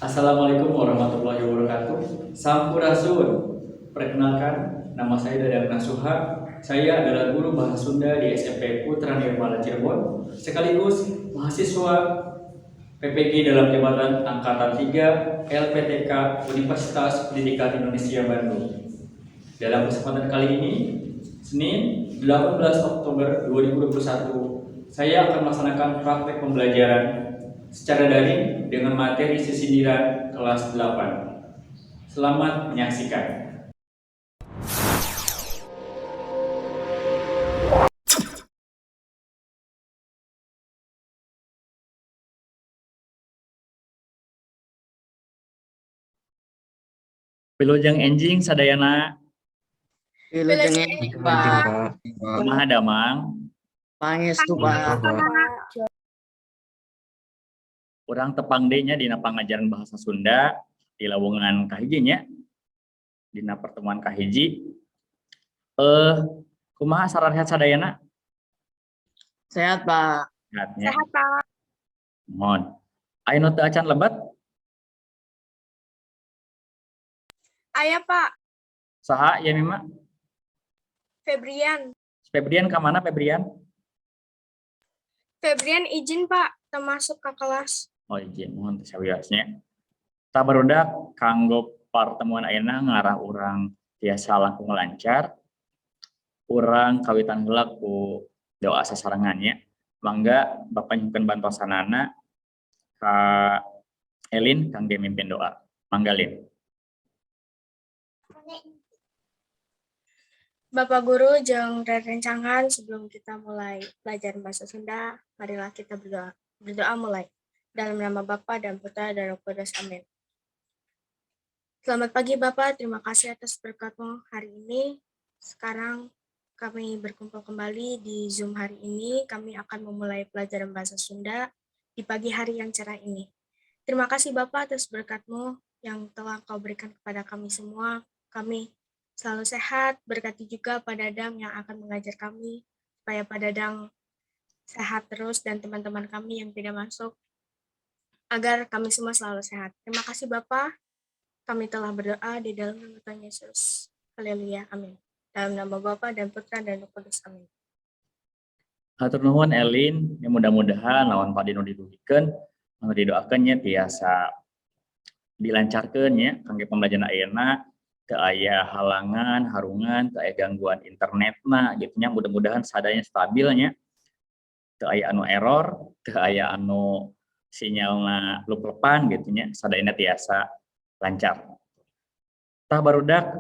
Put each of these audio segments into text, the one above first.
Assalamualaikum warahmatullahi wabarakatuh. Sampurasun. Perkenalkan, nama saya Dadang Nasuha. Saya adalah guru bahasa Sunda di SMP Putra Nirmala Cirebon, sekaligus mahasiswa PPG dalam jabatan Angkatan 3 LPTK Universitas Pendidikan Indonesia Bandung. Dalam kesempatan kali ini, Senin 18 Oktober 2021, saya akan melaksanakan praktek pembelajaran secara daring dengan materi sisindiran kelas 8. Selamat menyaksikan. Wilujeng enjing sadayana. Wilujeng enjing, Pak. Kumaha damang? Pangestu, Pak. Urang tepang deui nya dina pangajaran bahasa Sunda di lawungan kahiji nya. Dina pertemuan kahiji. Kumaha sararehat sadayana? Sehat, Pak. Sehat nya. Sehat, Pak. Mohon. Aya nu teu acan lebet? Aya, Pak. Saha ya Mima? Febrian. Febrian ka mana, Febrian? Febrian izin, Pak, termasuk ke kelas. Oh, izin, mohon teu sawios nya. Tah barudak, kanggo pertemuan ayeuna ngarah urang tiasa langkung lancar. Urang kawitan heula ku doa sasarengan nya. Mangga Bapak nyuhunkeun bantosanana ka Elin kangge mimpin doa. Mangga, Lin. Bapak Guru jeung rerencangan, sebelum kita mulai belajar bahasa Sunda, marilah kita berdoa. Berdoa mulai. Dalam nama Bapa dan Putra dan Roh Kudus. Amin. Selamat pagi, Bapak, terima kasih atas berkatmu hari ini. Sekarang kami berkumpul kembali di Zoom hari ini. Kami akan memulai pelajaran bahasa Sunda di pagi hari yang cerah ini. Terima kasih, Bapak, atas berkatmu yang telah Kau berikan kepada kami semua. Kami selalu sehat, berkati juga Pak Dadang yang akan mengajar kami, supaya Pak Dadang sehat terus dan teman-teman kami yang tidak masuk, agar kami semua selalu sehat. Terima kasih, Bapak. Kami telah berdoa di dalam nama Tuhan Yesus. Haleluya. Amin. Dalam nama Bapa dan Putra dan Roh Kudus. Amin. Hatur nuhun, Elin, ya, mudah-mudahan lawan Pak Dino didugikeun, anu didoakeun nya tiasa dilancarkeun nya kangge pembelajaran ayeuna, teu aya halangan, harungan, teu aya gangguan internetna gitu nya. Mudah-mudahan sadayana stabil nya. Teu aya anu error, teu aya anu sinyalna luplepan gitu nya, sadayana tiasa lancar. Tah barudak,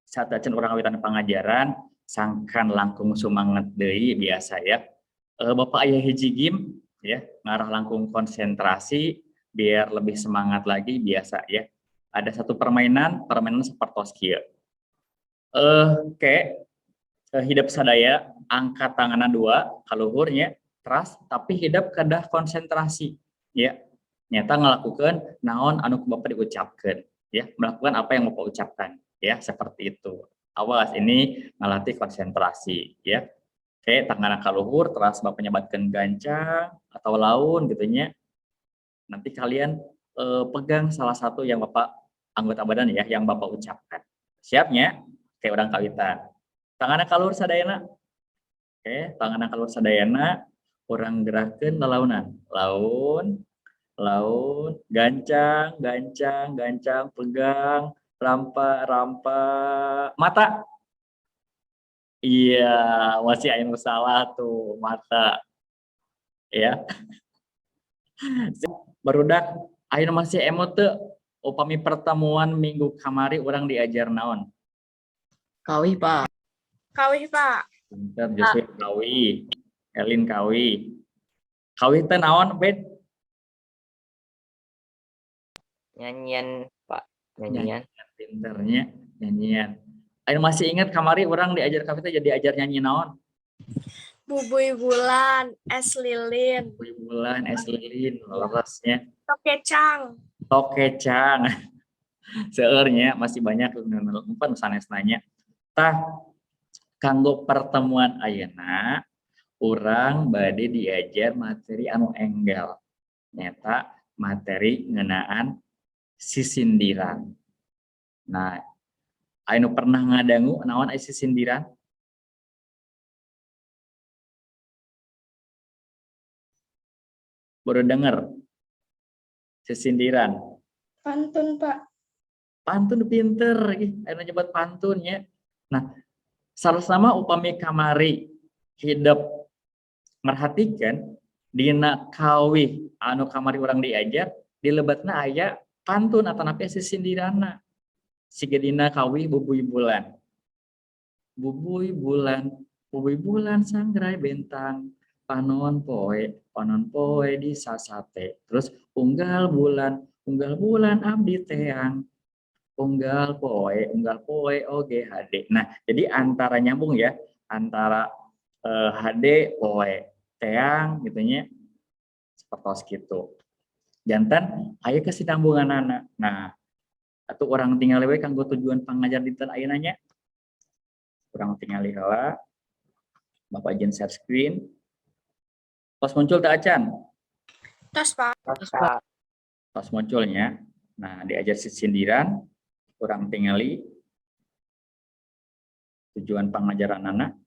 sateuacan urang ngawitan pangajaran, sangkan langkung sumanget deui biasa ya. Bapak aya hiji game ya, ngarah langkung konsentrasi biar lebih semangat lagi biasa ya. Ada satu permainan, permainan sapertos kieu. Ke hidep sadaya angkat tanganna dua kaluhur nya, teras, tapi hidep kedah konsentrasi ya. Nyata ngelakukan naon anu ku Bapak diucapkeun ya, melakukan apa yang Bapak ucapkan ya, seperti itu. Awas, ini melatih konsentrasi ya. Oke, tangan kaluhur, teras Bapak nyebatkeun gancang atau laun gitu nya. Nanti kalian pegang salah satu yang Bapak anggota badan ya yang Bapak ucapkan. Siap nya? Oke, urang kawitan. Tanganna kaluhur sadayana. Oke, tanganna kaluhur sadayana, urang gerakeun lalaunan. Laun, laun, gancang, gancang, gancang, pegang, rampa, rampa, mata. Iya, masih aya nu salah tuh, mata. Ya. Barudak, aya nu masih emot teu upami pertemuan minggu kamari urang diajar naon? Kawih, Pak. Kawih, Pak. Pinter, Joshua kawih, Elin kawih. Kawih teh naon, Bet? Nyanyian, Pak. Nyanyian. Pinternya nyanyian. Ayo, masih ingat kamari urang diajar kawih teh jadi ajar nyanyi naon? Bubuy bulan, es lilin, Bubuy bulan, es lilin, leresnya. Tokecang. Tokecang. Seueurnya masih banyak empan sanes nanya. Tah, kanggo pertemuan ayeuna urang bade diajar materi anu enggal. Nyata Materi ngeunaan sisindiran. Nah, anu pernah ngadangu naon aya sisindiran? Baru denger sisindiran. Pantun, Pak. Pantun, pinter ih, anu nyebut pantun ya. Nah, sama upami kamari hidep merhatikan dina kawih anu kamari urang diajar, di lebetna aya pantun atau napi sisindirana. Siga dina kawih bubuy bulan. Bubuy bulan, bubuy bulan sanggerai bentang, panon poe, panon poe di sasate. Terus unggal bulan, unggal bulan abdi teang, unggal poe, unggal poe oge hade. Nah, jadi antara nyambung ya, antara hade, poe, teang gitu nya, seperti gitu. Janten aya kesinambunganana. Nah, atau urang tingal we kanggo tujuan pangajar dinten ayeuna nya. Urang tingali heula. Bapak izin share screen. Tos muncul teu acan? Tos, Pak. Tos, Pak. Tos munculnya. Nah, diajar sisindiran, urang tingali tujuan pangajaran anak.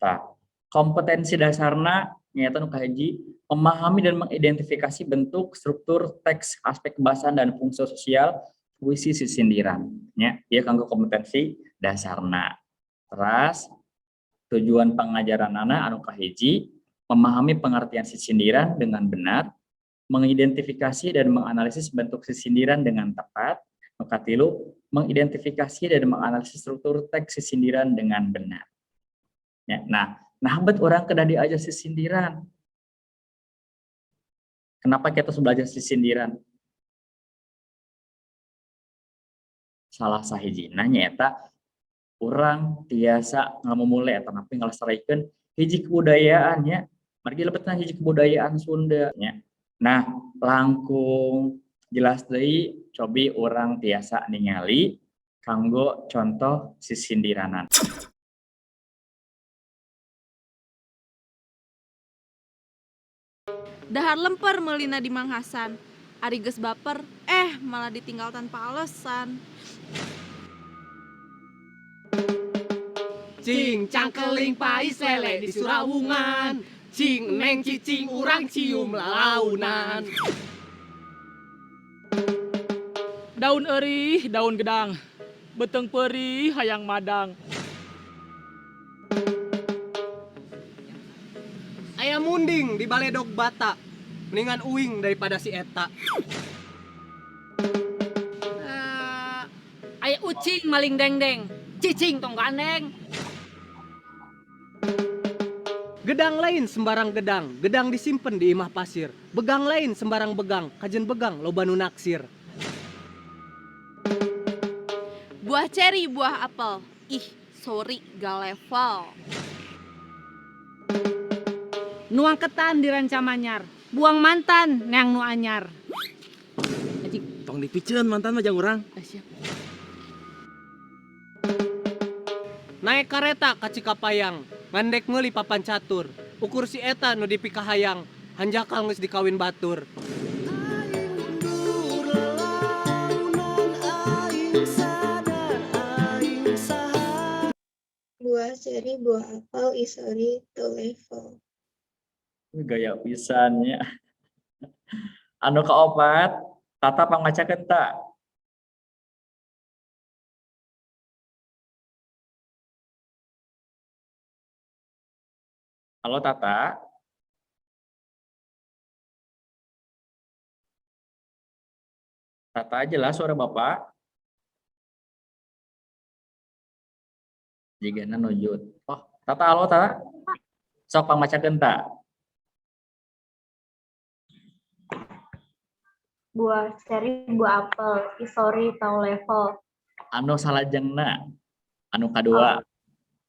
Tah, kompetensi dasarna nyaeta nu kahiji, memahami dan mengidentifikasi bentuk, struktur, teks, aspek kebahasaan dan fungsi sosial puisi sisindiran nya. Ieu kanggo kompetensi dasarna. Teras tujuan pengajaran anak anu kahiji, memahami pengertian sisindiran dengan benar, mengidentifikasi dan menganalisis bentuk sisindiran dengan tepat. Nu katilu, mengidentifikasi dan menganalisis struktur teks sisindiran dengan benar. Ya, nah, bet urang kedah diajar sisindiran. Kenapa kita harus belajar sisindiran? Salah sahijina nyaeta urang tiasa ngamumule atau napi ngalestarikeun hiji kebudayaan nya. Margi lebetna hiji kebudayaan Sunda nya. Nah, langkung jelas deui cobi urang tiasa ningali kanggo contoh sisindiranan. Dahar lemper meulina di Mang Hasan. Ari geus baper, malah ditinggal tanpa alasan. Cing cangkeling pais lele di Surawungan. Cing neng cicing urang cium lalaunan. Daun eurih, daun gedang. Beuteung peurih hayang madang. Aya munding di baledog bata. Mendingan uing daripada si eta. Aya ucing maling dengdeng, cicing tong gandeng. Gedang lain sembarang gedang, gedang disimpen di imah pasir. Begang lain sembarang begang, kajen begang loba nu naksir. Buah ceri, buah apel. Ih, sorry, gak level. Nuang ketan di Rancamanyar, buang mantan neang nu anyar. Tong dipiceun mantan mah jang urang. Eh, siap. Naik kareta ka Cikapayang, ngan dek meuli papan catur. Ukur si eta nu dipikahayang, hanjakal geus dikawin batur. Aing mundur lalaunan, aing sadar aing saha. Buah ceri, buah apel, ih sorry, teu level. Wih, gaya pisan nya. Anu kaopat, Tata pangmacakeun ta. Halo, Tata. Tata, jelas suara Bapak? Jigana nujut. Oh, Tata, halo Tata. Sok pangmacakeun ta. Buah ceri, buah apel, ih sorry, teu level. Anu salajengna. Anu kadua.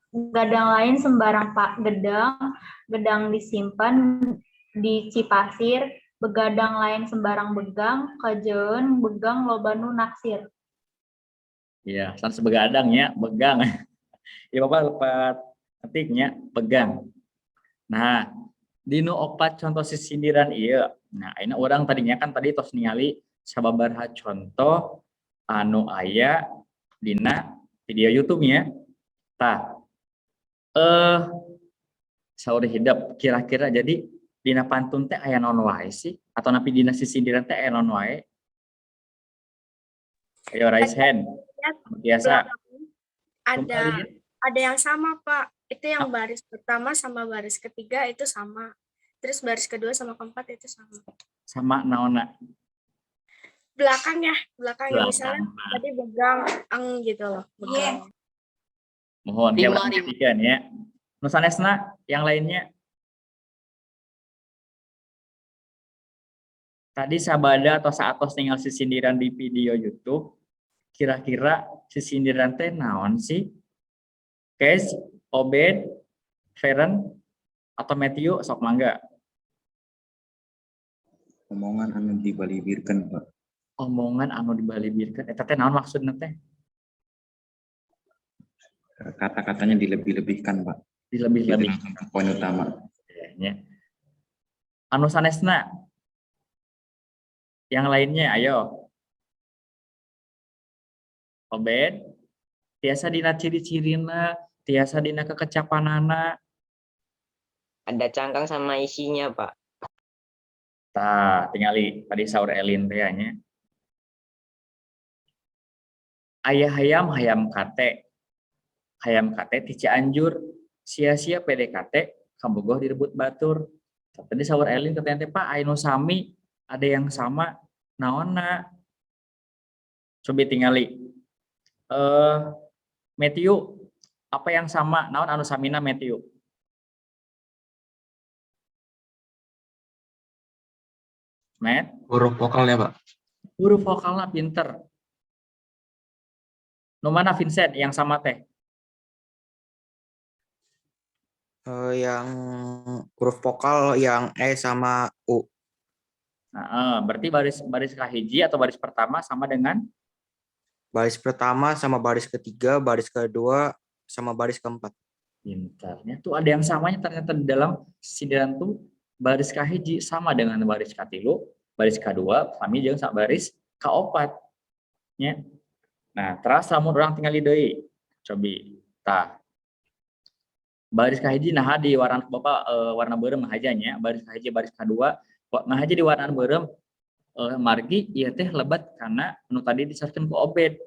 Gadang lain sembarang pak gedang, gedang disimpan di Cipasir, begadang lain sembarang begang, kajeun begang loba nu naksir. Iya, sanes begadang ya, begang. Ya, Bapak lepat ketiknya begang. Nah, Dina opat contoh sisindiran ieu. Nah, ini urang tadinya kan tadi tos ningali sababaraha contoh anu aya dina video YouTube-nya. Tah, saur hidep kira-kira jadi dina pantun teh aya naon wae sih atau napi dina sisindiran teh aya naon wae? Ayo, raise hand. Biasa. Ada yang sama, Pak. Itu yang baris pertama sama baris ketiga itu sama. Terus baris kedua sama keempat itu sama. Sama naonna? Belakangnya, belakangnya misalnya Belakang. Tadi begang eng gitu loh. Begang. Mohon Lima, kayak lima. perhatikan ya. Nu sanesna yang lainnya. Tadi sabada atau saatos ningal sisindiran di video YouTube, kira-kira sisindiran teh naon sih? Kes, Obed, Feren, atau Matthew, sok mangga. Omongan anu dibalibirkeun, Pak. Omongan anu dibalibirkeun, eta teh naon maksudna teh? Kata-katanya dilebih-lebihkan, Pak. Dilebih-lebih. Itu langsung ke poin utama. Ya. Anu sanesna. Yang lainnya, ayo. Obed, tiasa dina ciri-cirina, tiasa dina kekecapanana. Ada cangkang sama isinya, Pak. Tah, tingali tadi saur Elin teh nya. Aya hayam, hayam kate. Hayam kate ti Cianjur, sia-sia PDKT, kabogoh direbut batur. Tadi saur Elin katanya teh, "Pak, aya nu sami, ada yang sama, naonna?" Coba tingali. Matthew, apa yang sama? Naon anu samina, Matthew? Matt? Huruf vokal ya, Pak. Huruf vokalnya, pinter. Nu mana, Vincent, yang sama teh? Yang huruf vokal yang E sama U. Nah, berarti baris baris kahiji atau baris pertama sama dengan Baris pertama sama baris ketiga, baris kedua sama baris keempat. Pintarnya tuh ada yang samanya ternyata di dalam sindiran tuh baris kahiji sama dengan baris katilu, baris kedua, sami jeung baris kaopat. Ya. Nah, terus lamun urang tingali deui. Cobi tah. Baris kahiji nah di warna Bapak warna beureum ngahaja nya, baris kahiji, baris kedua ngahaja di warna beureum margi ieu teh lebet kana nu tadi disaurkeun ku Obed.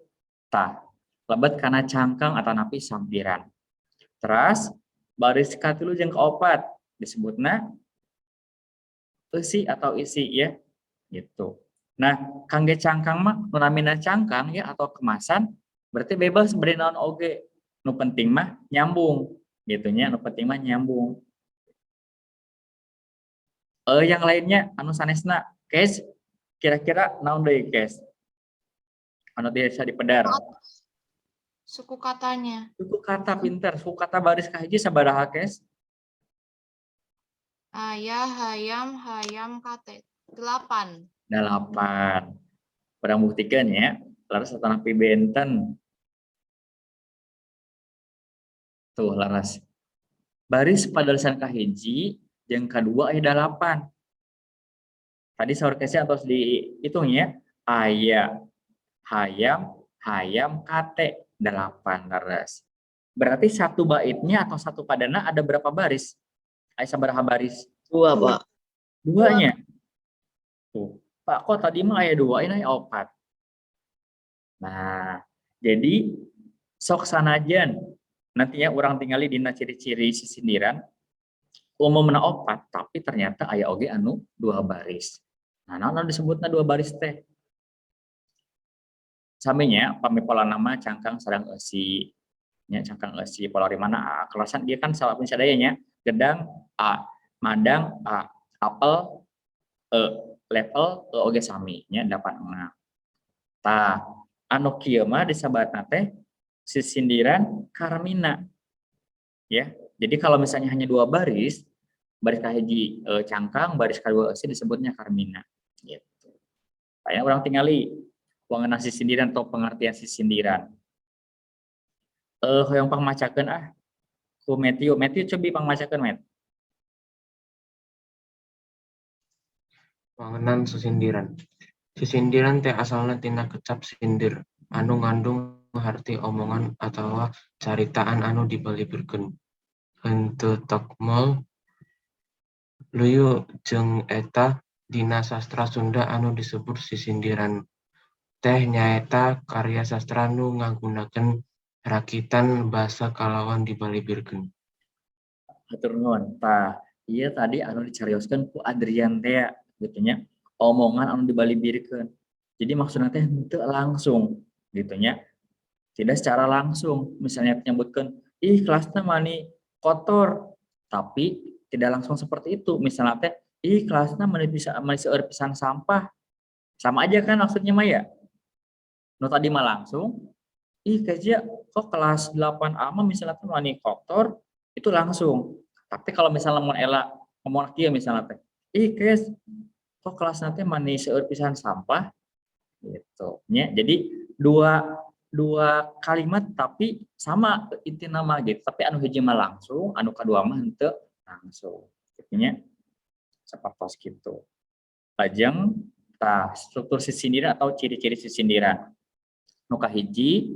Tah, lebet kana cangkang atau napi sampiran. Teras baris katilu jeung kaopat disebutna eusi atau isi ya gitu. Nah, kangge cangkang mah nu namina cangkang ya atau kemasan berarti bebas beri naon oge. Nu penting mah nyambung gitu nya, nu penting mah nyambung. Yang lainnya anu sanesna, Kes, kira-kira naon deui, Kes? Anu bisa dipedar. Suku katanya. Suku kata, pinter. Suku kata baris kahiji sabaraha, Kes? Ayah, hayam, hayam, kate. 8. 8. Urang buktikan ya. Laras atanapi benten. Tuh, laras. Baris padalisan kahiji jeung kadua aya 8. Tadi saur Kesnya atos dihitung ya. Aya, hayam, hayam, kate. 8 laras. Berarti satu baitnya atau satu padana ada berapa baris? Aya sabaraha baris? 2, Pak. Duanya. Tuh. Pak, kok tadi mah aya 2, ini aya 4. Nah, jadi sok sanajan nantinya urang tingali dina ciri-ciri sisindiran umumna 4, tapi ternyata aya oge anu 2 baris. Nah, naon anu disebutna 2 baris teh? Saminya pami pola nama cangkang sareng eusi nya, cangkang eusi pola di mana A. Kelasan dia kan salah pun sadaya nya, gedang A, madang A, apel E, level E oge sami nya 86. Tah, anu kieu mah disebatna teh sisindiran karmina. Ya. Jadi kalau misalnya hanya 2 baris, baris kahiji cangkang, baris kedua eusi disebutnya karmina gitu. Kayak urang tingali wangenan sisindiran atau pengertian sisindiran. Hoyong pangmacakeun ah. Ku Matthew, Matthew cobi pangmacakeun, Matt. Wangenan sisindiran. Sisindiran teh asalna tina kecap sindir, anu ngandung harti omongan atawa caritaan anu dibalibirkeun. Henteu takmol luyu jeung eta, dina sastra Sunda anu disebut sisindiran teh nyaeta karya sastra nu ngagunakeun rakitan basa kalawan dibalibirkeun. Hatur nuhun. Tah, ieu tadi anu dicarioskeun ku Adrian teh gitu nya. Omongan anu dibalibirkeun. Jadi maksudna teh henteu langsung gitu nya. Tidak secara langsung. Misalnya menyebutkan, "Ih, kelasnya mani kotor." Tapi tidak langsung seperti itu. Misalnya teh, "Ih, kelasnya mani bisa mani seueur pisan sampah." Sama aja kan maksudnya mah ya. Nu tadi mah langsung, "Ih, Kezia, kok kelas 8A mah misalnya tuh mani kotor," itu langsung. Tapi kalau misalnya mun Ella ngomong kieu misalnya teh, "Ih, Kes, kok kelas nanti mani seueur pisan sampah?" Gitu. Ya, jadi dua dua kalimat tapi sama intina mah gitu. Tapi anu hiji mah langsung, anu kadua mah henteu langsung. Artinya sapertos gitu. Lajeng tah, struktur sisindiran atau ciri-ciri sisindiran. Nu kahiji,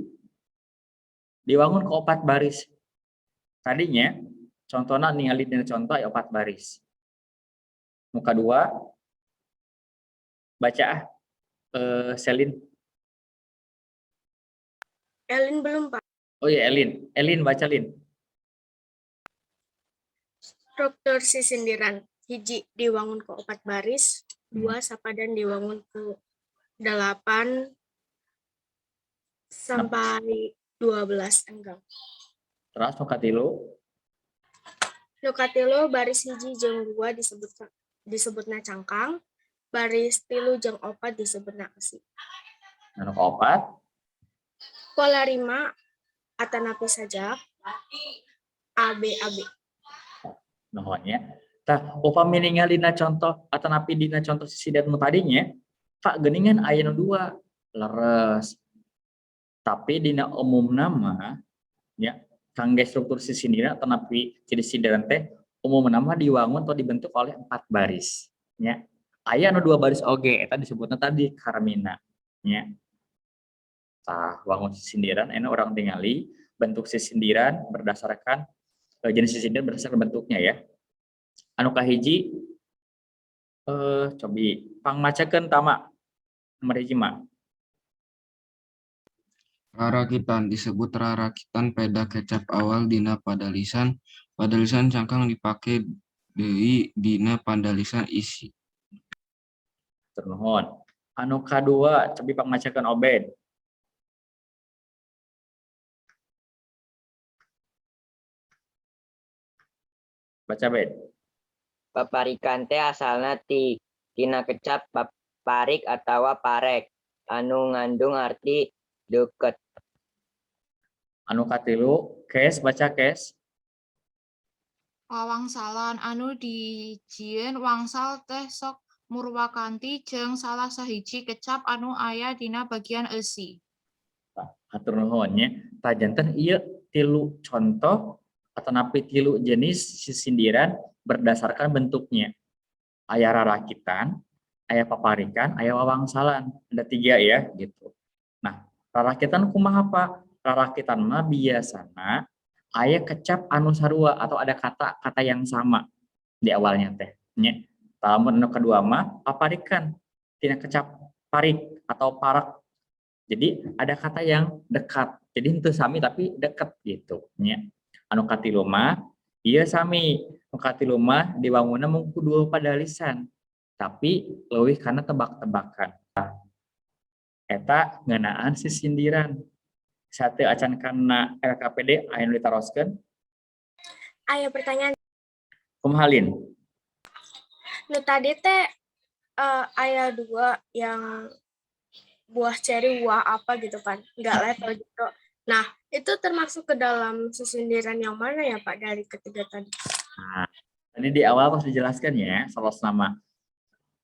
diwangun ku opat baris. Tadinya contohnya ningali dina contoh ya, opat baris. Nu kadua, baca ah, Selin. Elin belum, Pak. Oh iya, Elin. Elin, baca, Lin. Struktur sisindiran. Hiji, diwangun ku opat baris. Dua, sapadan diwangun ku 8 sampai 12 enggal. Terus nu katilu? Nu katilu, baris hiji jeung dua disebutna cangkang, baris tilu jeung opat disebutna eusi. Anu kaopat? Pola rima atanapi sajak A B A B. Nuhun ya. Tah, upami ningali dina contoh atanapi dina contoh sisindiran nu tadinya, Pak, geuningan aya nu dua, leres. Tapi dina umumna mah ya, kangge struktur sisindiran atanapi ciri sisindiran teh umumna mah diwangun atau dibentuk oleh empat baris ya. Aya anu dua baris oge, eta disebutna tadi karmina nya. Tah, wangun sisindiran enak urang tingali bentuk sisindiran berdasarkan jenis sisindiran berdasarkan bentuknya ya. Anu kahiji, cobi pangmacakeun, Tama, nomor hiji mah. Rarakitan disebut rarakitan peda kecap awal dina padalisan. Padalisan cangkang dipake deui dina padalisan isi. Nuhun. Anu kadua, cobi pangmacakeun, Obed. Baca, Bed. Paparikan teh asalna tina kecap parik atawa parek anu ngandung arti deukeut. Anu katilu, Kes, baca, Kes. Wawangsalan anu dijieun wangsal teh sok murwakanti jeung salah sahiji kecap anu aya dina bagian eusi. Hatur nuhun nya. Tah, janten ieu tilu contoh atanapi tilu jenis sisindiran berdasarkan bentuknya. Aya rarakitan, aya paparikan, aya wawangsalan. Ada tiga ya gitu. Nah, rarakitan kumaha, Pak? Rarakitan mah biasana aya kecap anu sarua atau ada kata-kata yang sama di awalnya teh nya. Lamun anu kedua mah paparikan, tina kecap parik atau parak. Jadi ada kata yang dekat. Jadi henteu sami tapi dekat gitu nya. Anu katilu mah ieu sami. Anu katilu mah diwangunna mung ku dua padalisan. Tapi leuwih kana tebak-tebakan. Eta ngeunaan sisindiran. Satu acan kana LKPD aya nu ditaroskeun? Aya pertanyaan. Kumaha, Lin? Nu tadi teh aya dua yang buah ceri, buah apa gitu kan, nggak level gitu. Nah, itu termasuk ke dalam sesindiran yang mana ya, Pak, dari ketiga tadi? Nah, tadi di awal harus dijelaskan ya, salah nama.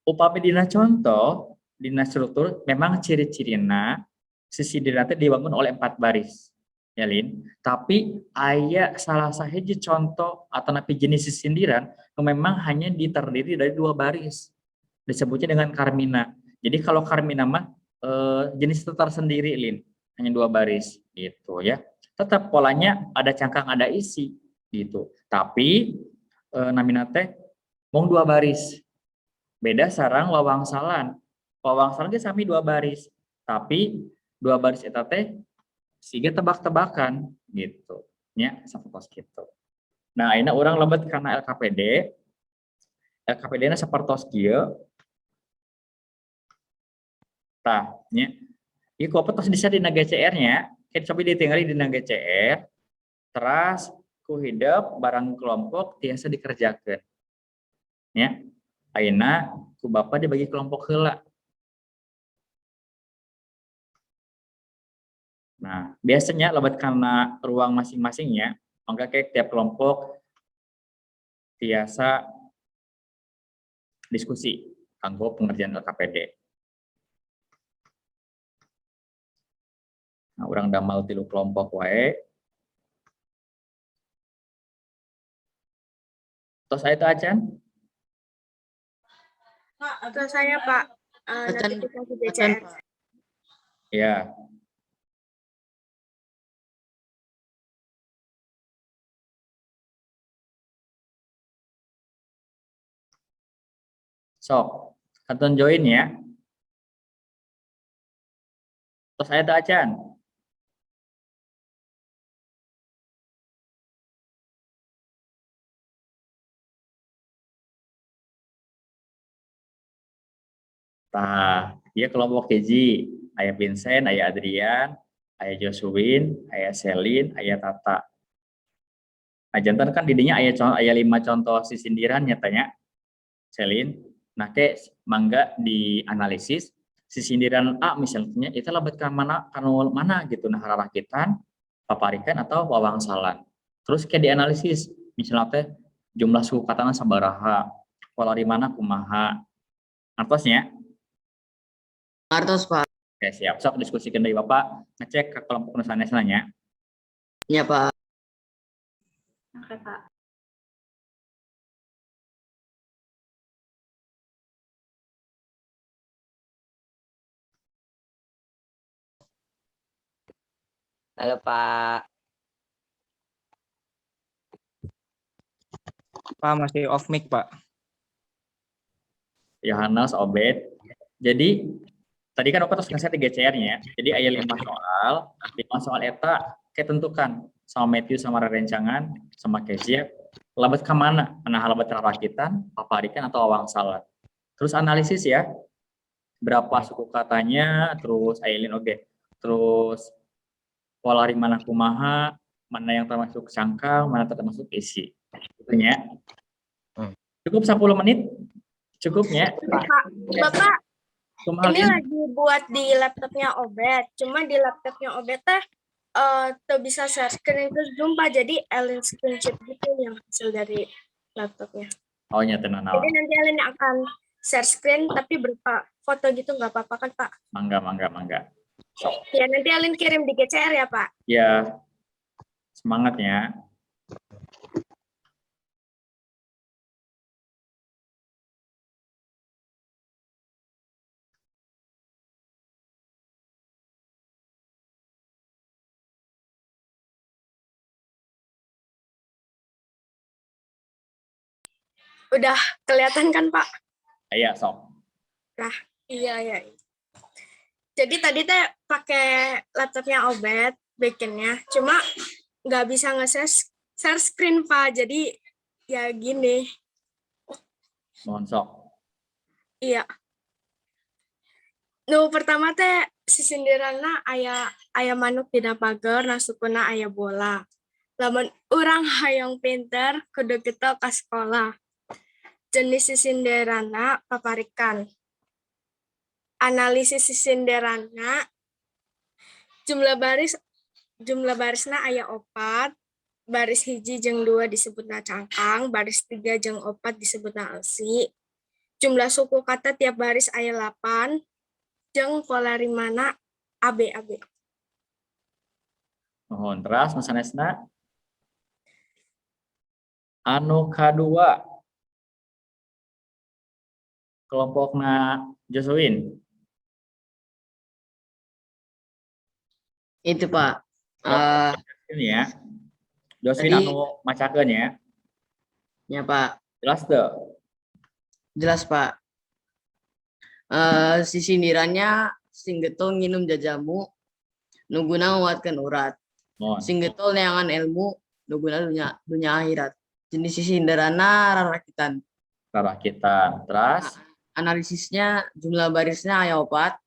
Upami dina contoh, dina struktur, memang ciri-cirina sisindiran teh dibangun oleh empat baris. Ya, Lin. Tapi aya salah sahiji contoh atanapi jenis sisindiran yang memang hanya diterdiri dari dua baris. Disebutnya dengan karmina. Jadi kalau karmina mah jenis tersendiri, Lin. Hanya dua baris gitu ya. Tetap polanya ada cangkang, ada isi gitu. Tapi namina teh mung dua baris. Beda sareng wawangsalan. Wawangsalan ge sami dua baris. Tapi dua baris eta teh siga tebak-tebakan gitu. Nya sapertos kitu. Nah, ayeuna urang lebet kana LKPD. LKPD na sapertos kieu. Tah, nya. Ieu ku tos bisa dina GCR nya. Kita coba ditinggali dina GCR. Teras ku hidep barang kelompok tiasa dikerjakan. Ya. Ayeuna ku Bapak dibagi kelompok heula. Nah, biasanya lebet karena ruang masing-masingnya, maka kayak tiap kelompok tiasa diskusi kanggo pengerjaan LKPD. Nah, urang damel tilu kelompok wae. Tos aya teu acan? Tos aya, Pak. Acan, notifikasi acan, BCR. Pak. Ya. Sok, kantun join ya. Tos aya teu acan? Tah, ieu kelompok hiji, aya Vincent, aya Adrian, aya Joshua, aya Selin, aya Tata. Nah, janten kan didinya aya 5 contoh sisindiran nyatanya. Selin. Nah, ke mangga dianalisis sisindiran A misalnya itu lebet ke mana kanu mana gitu, nah rarakitan, paparikan atau wawangsalan. Terus ke dianalisis misalnya teh jumlah suku katana sabaraha, pola rimana kumaha. Artosnya? Artos, Pak. Oke, siap. Sok diskusikan dari Bapak, ngecek ke kelompok nu sanesna nya. Iya, Pak. Oke, Pak. Halo, Pak. Pak masih off mic, Pak. Yohanes, Obed. Jadi tadi kan Bapak terus ngasih 3 GCR-nya. Jadi aya 5 soal, 5 soal eta kayak tentukan sama Matthew sama rerencangan sama Kezia lebet ke mana? Nah, lebet rakitan, paparikan atau wawangsalan. Terus analisis ya. Berapa suku katanya, terus Aileen oke. Terus pola rimana kumaha, mana yang termasuk cangkang, mana termasuk isi. Gitu nya. Cukup 10 menit? Cukupnya? Pak, Bapak, Kumaha, ini Lin? lagi buat di laptopnya Obed. Cuma di laptopnya Obed teh tuh bisa share screen ke Zoom, Pak. Jadi Ellen screenshot gitu yang hasil dari laptopnya. Oh, nya tenang naon. Jadi nanti Ellen akan share screen tapi berupa foto gitu nggak apa-apa kan, Pak? Mangga, mangga, mangga. Sok. Ya, nanti Ellen kirim di GCR ya, Pak. Ya, semangatnya. Udah kelihatan kan, Pak? Iya, sok. Nah, iya. Jadi tadi teh pakai laptopnya Obed bikinnya, cuma nggak bisa nge-share share screen, Pak. Jadi ya gini. Mohon sok. Iya. Nu pertama teh sisindiranna aya aya manuk dina pager, na sukuna aya bola. Lamun urang hayang pinter kudu getol ka sekolah. Jenis sisindiranna paparikan. Analisis sisindiranna jumlah barisna aya 4, baris 1 jeung 2 disebutna cangkang, baris 3 jeung 4 disebutna eusi. Jumlah suku kata tiap baris aya 8, jeung pola rimana AB AB. Mohon teras nu sanesna. Anu kadua. Kelompokna Josephine. Itu, Pak. Eh, Ini ya. Josephine Tadi- anu macakeun ya. Ya, Pak. Jelas tuh. Jelas, Pak. Eh, sisindirannya sing getol nginum jajamu, nu guna nguatkeun urat. Mohon. Sing getol neangan ilmu, nu guna dunya, dunya akhirat. Jenis sisindiranna rarakitan. Rarakitan. Terus Analisisnya jumlah barisnya aya 4.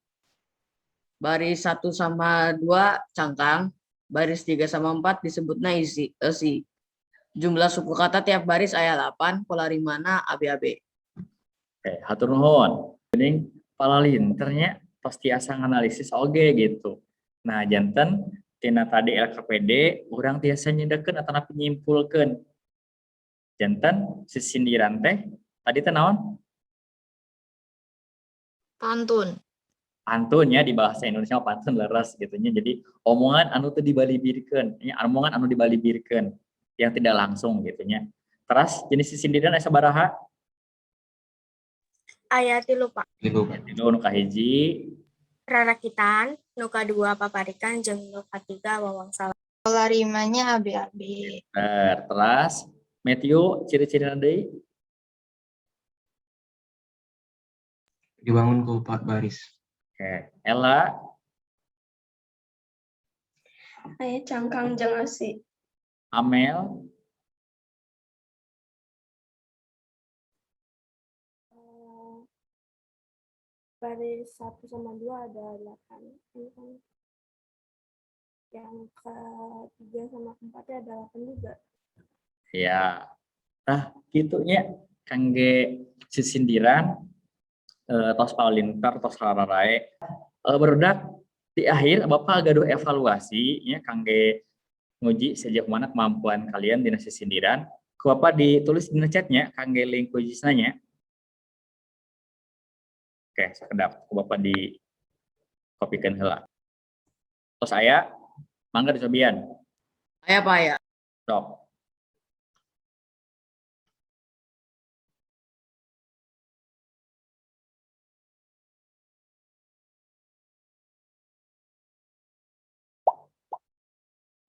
Baris 1 sama 2 cangkang, baris 3 sama 4 disebutnya isi, esi. Jumlah suku kata tiap baris aya 8, pola rimana ABAB. Oke, hatur nuhun. Geuning palalinter nya pasti asa nganalisis oge gitu. Nah, janten tina tadi LKPD urang tiasa nyindekkeun atanapi nyimpulkeun. Janten sisindiran teh tadi teh naon? Pantun. Pantun ya, di bahasa Indonesia mah pantun leres gitu nya. Jadi omongan anu teu dibalibirkeun, nya omongan anu dibalibirkeun yang tidak langsung gitu nya. Terus jenis sisindiran aya sabaraha? Aya 3, Pak. 3, Pak. 3, nu kahiji Rarakitan, nu kadua paparikan, jeung nu katiga wawangsalan. Pola rimanya ABAB. Bener. Terus Matthew ciri-cirina deui? Dibangun ku 4 baris. Oke, Ella. Aya cangkang jeung eusi. Amel. Baris 1 sama 2 ada 8. Ini kan yang ketiga sama keempatnya ada 8 juga. Ya. Nah, gitunya kangge sisindiran tos palinter tos rararae. Barudak di akhir Bapak gaduh evaluasi nya kangge nguji sejauh mana kemampuan kalian dina sisindiran. Ku Bapak ditulis dina chatnya kangge link kuisna nya. Oke, sakedap ku Bapak di kopikeun heula. Tos aya, mangga dicobian. Aya, Pak, aya. Sok.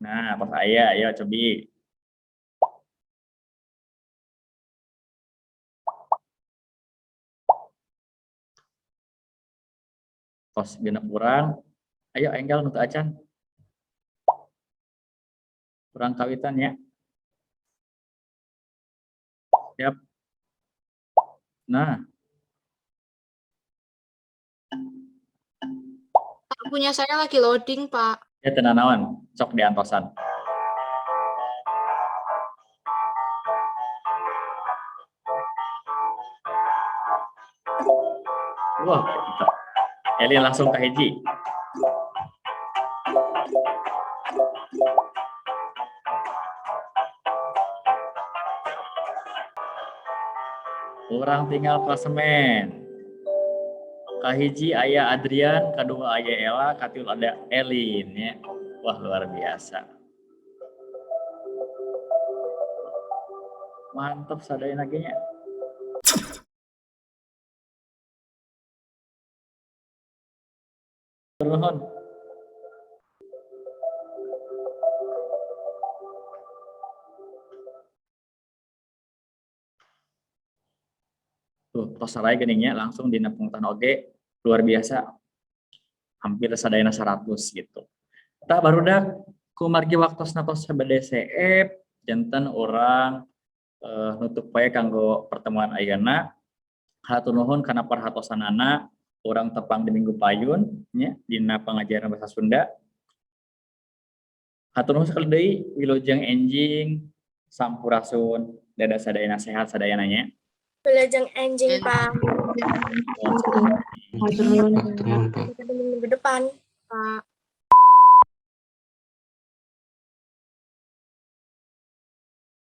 Nah, pas aya, ayo cobi. Tos genep urang. Ayo enggal nu teu acan. Urang kawitan ya. Siap. Nah. Punya saya lagi loading, Pak. Ya, teu nanaon, sok diantosan. Wah, gitu. Eli langsung ke hiji. Urang tinggal klasemen. Kahiji aya Adrian, kedua aya Ella, katilu ada Elin ya. Wah, luar biasa. Mantap sadayana ge nya. Nuhun. Tuh, tos sarai geuning nya langsung dina pungutan oge luar biasa. Hampir sadayana 100 gitu. Tah barudak kumargi waktosna tos bade seep janten urang nutup wae kanggo pertemuan ayeuna. Hatur nuhun kana perhatosanana, urang tepang di minggu payun nya dina pengajaran bahasa Sunda. Hatur nuhun sekali deui, wilujeng enjing, sampurasun, dadah sadayana, sehat sadayana nya. Wilujeng enjing, Pak. Pak, nuhun, Pak. Sampai ketemu minggu depan. Pak.